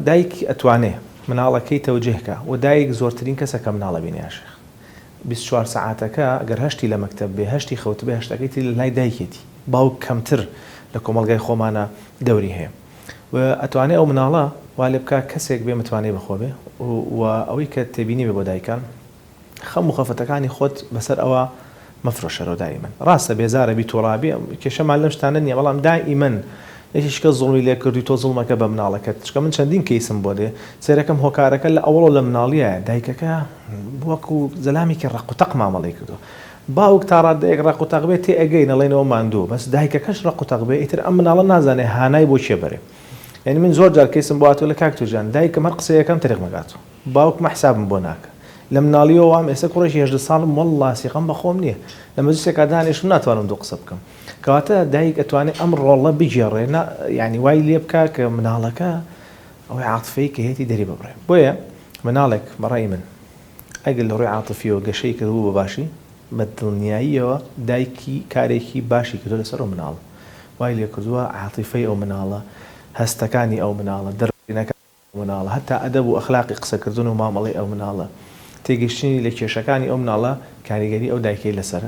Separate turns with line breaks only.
دایک ئەتوانێ مناڵەکەی تەوجیه کا و دایک زۆرترین کەسە کە مناڵ ئەبینێ یا شێخ 24 سەعاتەکە گەر هەشتی لە مەکتەب بێ هەشتی خەوتبێ هەشتەکەی تری لە لای دایکێتی باوک کەمتر لە کۆمەڵگای خۆمانا دەوری هەیە و ئەتوانێ ئەو مناڵە وا لێ بکا کەسێک بێ متمانەی بەخۆ بێ و ئەوەی کە تێبینی بێ بۆ دایکان خەم و خەفەتەکانی خۆت بەسەر ئەوا مەفرۆشەرەوە دائیمەن ڕاستە بێزارە بی توڕابی کێشەمان لەم شتانە نیە بەڵام دائیمەن یەکێکی کە زوڵمی لێ کردوی تۆ زوڵمەکە بە مناڵەکەت چونکە من چەندین کەیسم بۆ دێ سەیرەکەم هۆکارەکە لە ئەوەڵەوە لە مناڵیایە دایکەکە وەکو زەلامێکی ڕەق و تەق مامەڵەی کردوە باوک تا ڕادەیەک ڕەق و تەق بێ تێ ئەگەین ئەڵێین ئەوە ماندووە بەس دایکەکەش ڕەق و تەق بێ ئیتر ئەم مناڵە نازانێ هانای بۆ کێ بەرێ یانی من زۆر جار کەیسم بۆ هاتووە لە کاک تورجان دایکم هەر قسەیەکەم تەریق مەکاتۆ باوکمە حسابم بۆ ناکا لە مناڵیەوە وام ئێستا کوڕێکی 18 ساڵم وەڵڵا سیقەم بە خۆم نییە لە مەجلیسێکا دانیشم ناتوانم دوو قسە بکەم کەواتە دایک ئەتوانێ ئەم ڕۆڵە بگێڕێ نا یانی وای لێ بکا کە مناڵەکە ئەوەی عاتفەی کە هێتی دەری ببڕێ بۆیە مناڵێک بەڕای من ئەگەر لە ڕووی عاتفیەوە گەشەی کردبوو بە باشی بە دڵنیاییەوە دایکی کارێکی باشی کردووە لەسەر ئەو مناڵە وای لێ کردووە عاتیفەی ئەو مناڵە هەستەکانی ئەو مناڵە دەربڕینەکانی ئەو مناڵە هەتا ئەدەب و ئەخلاقی قسەکردن و مامەڵەی ئەو مناڵە تێگەیشتنی لە کێشەکانی ئەو مناڵە کاریگەری ئەو دایکەی لەسەرە.